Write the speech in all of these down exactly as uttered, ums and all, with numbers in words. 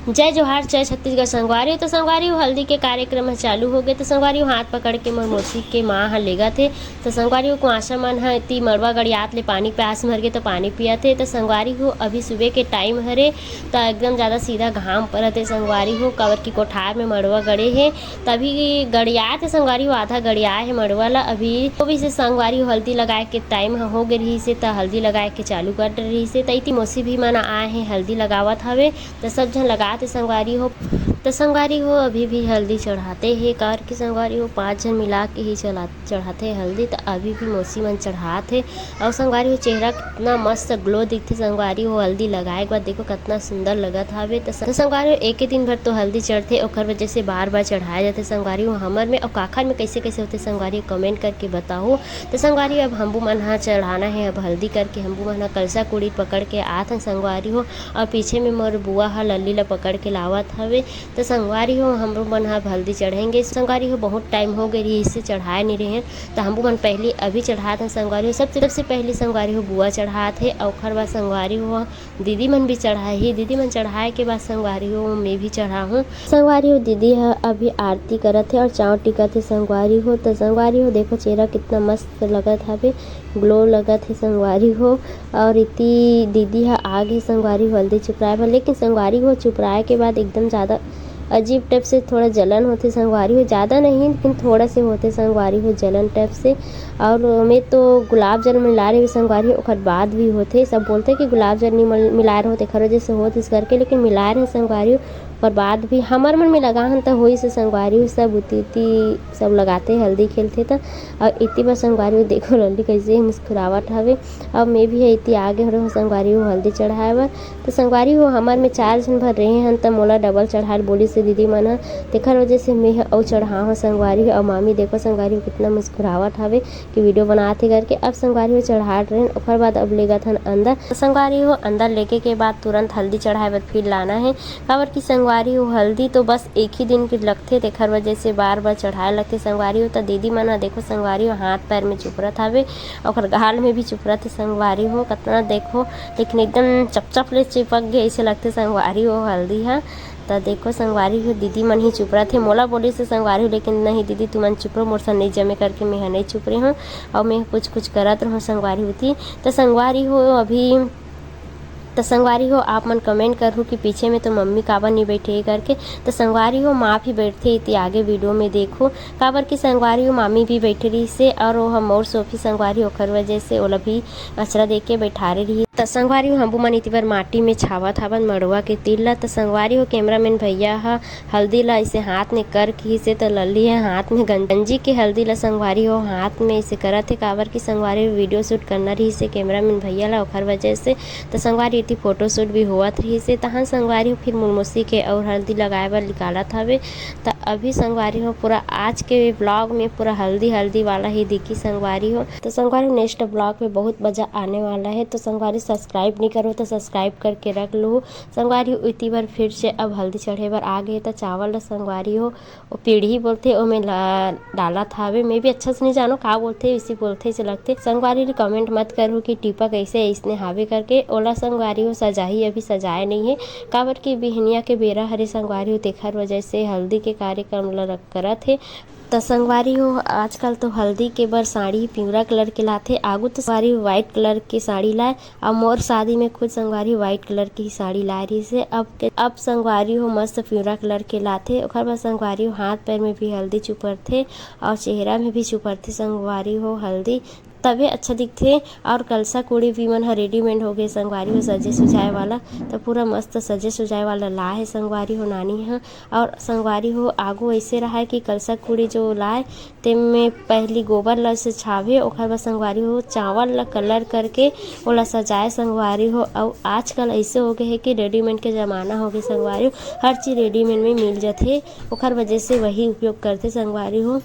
जय जोहार, जय छत्तीसगढ़ संगवारी हो। तो संगवारी हो, हल्दी के कार्यक्रम ह चालू हो गए। तो संगवारी हो, हाथ पकड़ के मोर मौसी के माँ ह लेगत हे। तो संगवारी हो, कुआशा मन ह एती मड़वा गड़ियात ले पानी प्यास मर गे, तो पानी पियत हे। तो संगवारी हो, अभी सुबह के टाइम हरे, तो एकदम ज़्यादा सीधा घाम परत हे संगवारी हो, काबर की कोठार में मड़वा गड़े हे, तभी गड़ियात हे संगवारी हो, आधा गड़िया हे मड़वा ला। अभी तो भी से संगवारी हो, हल्दी लगाए के टाइम ह हो गे रहिस हे, त हल्दी लगाए के चालू कर रहिस हे। त इति मौसी भी मन आए हे, हल्दी लगावत हवे। त सब झन लगात हे संगवारी हो। त संगवारी हो, अभी भी हल्दी चढ़ाते हे, काबर की संगवारी हो, पाँच झन मिला के ही चला चढ़ाथे हल्दी। त अभी भी मौसी मन चढ़ात हे। अउ संगवारी हो, चेहरा कितना मस्त ग्लो दिखथे संगवारी हो, हल्दी लगाए के बाद देखो कितना सुंदर लगत हवे। त स-, त संगवारी हो, एके दिन भर तो हल्दी चढ़थे, ओकर वजह से बार बार चढ़ाए जाथे संगवारी हो। हमर में अउ काखर में कैसे कैसे होथे संगवारी हो, कमेंट करके बताओ। त संगवारी हो, अब हम्बू मन ह चढ़ाना हे, अब हल्दी करके हम्बू मन ह कलसा कुड़ी पकड़ के आत हन संगवारी हो, अउ पीछे में मोर बुआ ह लल्ली ला पकड़ के लावत हवे। त संगवारी हो, हमरो मन ह अब हल्दी चढ़ेंगे। संगवारी हो, बहुत टाइम हो गए रहिस हे चढ़ाए नहीं रहे, त हमू मन पहली अभी चढ़ात हन संगवारी हो। सबसे, सबसे पहली संगवारी हो बुआ चढ़ात हे, अउ ओखर बाद संगवारी हो दीदी मन भी चढ़ाही। दीदी मन चढ़ाए के बाद संगवारी हो मैं भी चढ़ाहूँ। संगवारी हो दीदी ह अभी आरती करत हे अउ चाँव टिकत हे संगवारी हो। त संगवारी हो देखो, चेहरा कितना मस्त लगत हवे, ग्लो लगत हे संगवारी हो। अउ इति दीदी ह आ गे संगवारी हो हल्दी चुपराए बर, लेकिन संगवारी हो चुपराए के बाद एकदम ज़्यादा अजीब टाइप से थोड़ा जलन होथे संगवारी हो, ज़्यादा नहीं लेकिन थोड़ा से होथे संगवारी हो जलन टाइप से। अउ मैं तो गुलाब जल मिला रहे संगवारी हो, ओकर बाद भी होथे। सब बोलथे कि गुलाब जल नहीं मल-, मिलाए रहो, तेखर वजह से होत इस करके, लेकिन मिलाए रहे संगवारी हो, ओकर बाद भी हमर मन में लगा हन त होइस हे संगवारी हो, सब उती उती सब लगाथे, हल्दी खेलथे त। अउ इति बर संगवारी हो देखो लल्ली कैसे मुस्कुरावत हवे। अब मैं भी ह इति आगे हरे हो संगवारी हो हल्दी चढ़ाए बर। त संगवारी हो हमर में चार झन भर रहे हन, त मोला डबल चढ़ाए ल बोलिस हे दीदी मन ह, तेखर वजह से मैं ह अउ चढ़ाए हो संगवारी हो। अउ मामी देखो संगवारी हो कितना मुस्कुरावत हवे कि वीडियो बनात हे करके। अब संगवारी हो चढ़ात रहेन, ओखर बाद अब लेगत हन अंदर। त संगवारी हो अंदर लेके के बाद तुरंत हल्दी चढ़ाए बर फिर लाना हे, काबर कि संगवारी हो हल्दी तो बस एक ही दिन के लगथे, तेखर वजह से बार बार चढ़ाए लगथे संगवारी हो। त दीदी मन ह देखो संगवारी हो हाथ पैर में चुपरत हवे, ओकर गाल में भी चुपरत हे संगवारी हो, कतना देखो, लेकिन एकदम चपचप ले चिपक गे ऐसे लगथे संगवारी हो हल्दी ह। त देखो संगवारी हो दीदी मन ही चुपरत हे, मोला बोलिस हे संगवारी हो, लेकिन नहीं दीदी तुमन चुप रहो, मोर सन नहीं जमे करके मैं ह नहीं चुप रहे हूँ, अउ मैं कुछ कुछ करत रहूँ संगवारी होती। त संगवारी हो अभी त संगवारी हो, आप मन कमेंट करहू कि पीछे में तो मम्मी काबर नहीं बैठे हे करके। त संगवारी हो, माँ भी बैठथे इति आगे वीडियो में देखो, काबर कि संगवारी हो मामी भी बैठे रहिस हे अउ ओह मोर सोफी संगवारी ओखर वजह से ओला भी अचरा दे के बैठारे रहिस। त संगवारी हो, हमू मन इति बर माटी में छावत हावन मड़वा के तिल ला। त संगवारी हो, कैमरामैन भैया ह हल्दी ला इसे हाथ में कर किहिस हे, त लल्ली ह हाथ में गंजी के हल्दी ला संगवारी हो हाथ में इसे करत हे, काबर कि संगवारी हो वीडियो शूट करना रहिस हे कैमरामैन भैया ला, ओखर वजह से। त संगवारी इति फोटो शूट भी होवत रहिस हे, तहाँ संगवारी हो फिर मुरमोसी के अउ हल्दी लगाए बर निकालत हवे। त अभी संगवारी हो पूरा आज के ब्लॉग में पूरा हल्दी हल्दी वाला ही दिखी संगवारी हो। त संगवारी हो नेक्स्ट ब्लॉग में बहुत मजा आने वाला है, त संगवारी सब्सक्राइब नहीं करो त सब्सक्राइब करके रख लो। संगवारी हो इति बर फिर से अब हल्दी चढ़े बर आ गे, त चावल ल संगवारी हो ओ पीढ़ी बोलथे, ओमे ला-, डालत हावे। मैं भी अच्छा से नहीं जानो का बोलथे, इसी बोलथे से लगथे। संगवारी हो कमेंट मत करहू कि टीपा कैसे इसने हावे करके। ओला संगवारी हो सजाही, अभी सजाए नहीं है, काबर कि बिहनिया के बेरा हरे संगवारी हो, तेखर वजह से हल्दी के कार्यक्रम ला रख-, करत हे। त संगवारी हो आजकल तो हल्दी के बर साड़ी पिंवरा कलर के लाथे, आगू तो संगवारी हो व्हाइट कलर के साड़ी लाए, अब मोर शादी में खुद संगवारी हो व्हाइट कलर की ही साड़ी लाए रहिस हे। अब के, अब संगवारी हो मस्त पिंवरा कलर के लाथे, ओखर बाद संगवारी हो हाथ पैर में भी हल्दी चुपरथे अउ चेहरा में भी चुपरथे संगवारी हो हल्दी, तभे अच्छा दिखथे। अउ कलसा कुड़ी भी मन ह रेडीमेड हो गे संगवारी हो सजे सुजाए वाला, त पूरा मस्त सजे सुजाए वाला लाए हे संगवारी हो नानी ह। अउ संगवारी हो आगू ऐसे रहा है कि कलसा कुड़ी जो लाए तेमे पहली गोबर ला से छावे, ओखर बाद संगवारी हो चावल ला कलर करके ओला सजाए संगवारी हो। अउ आजकल ऐसे हो गए है कि रेडीमेड के जमाना हो गए संगवारी हो, हर चीज रेडीमेड में मिल जाथे, ओखर वजह से वही उपयोग करथे संगवारी हो।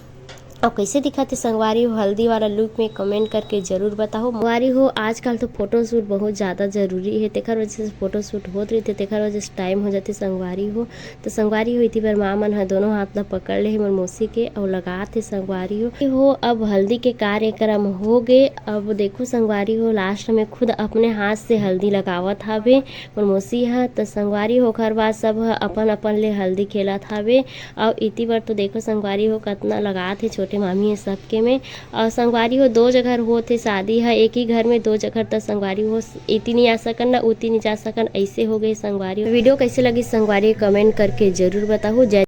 अउ कइसे दिखत हे संगवारी हो हल्दी वाला लुक में, कमेंट करके जरूर बताहू। संगवारी हो, आजकल तो फोटो शूट बहुत ज्यादा जरूरी हे, तेखर वजह से फोटो शूट होत रहिथे, तेखर वजह से टाइम हो जाथे संगवारी हो। तो संगवारी हो, इति बर माँ मन ह दोनों हाथ ला पकड़ ले हे मोर मौसी के अउ लगात हे संगवारी हो। हो, अब हल्दी के कार्यक्रम हो गे। अब देखो संगवारी हो, लास्ट में खुद अपने हाथ से हल्दी लगावत हावे मोर मौसी ह। तो संगवारी हो, ओखर बाद सब ह अपन अपन ले हल्दी खेलत हावे। अउ इति बर तो देखो संगवारी हो, कतना लगात हे छोटे मामी हे सबके में। अउ संगवारी हो, दो जगह होत हे शादी ह, एक ही घर में दो जगह, त संगवारी हो, इति नहीं आ सकन ना उति नहीं जा सकन, ऐसे हो गए संगवारी हो। वीडियो कैसे लगी संगवारी, कमेंट करके जरूर बताहू। जय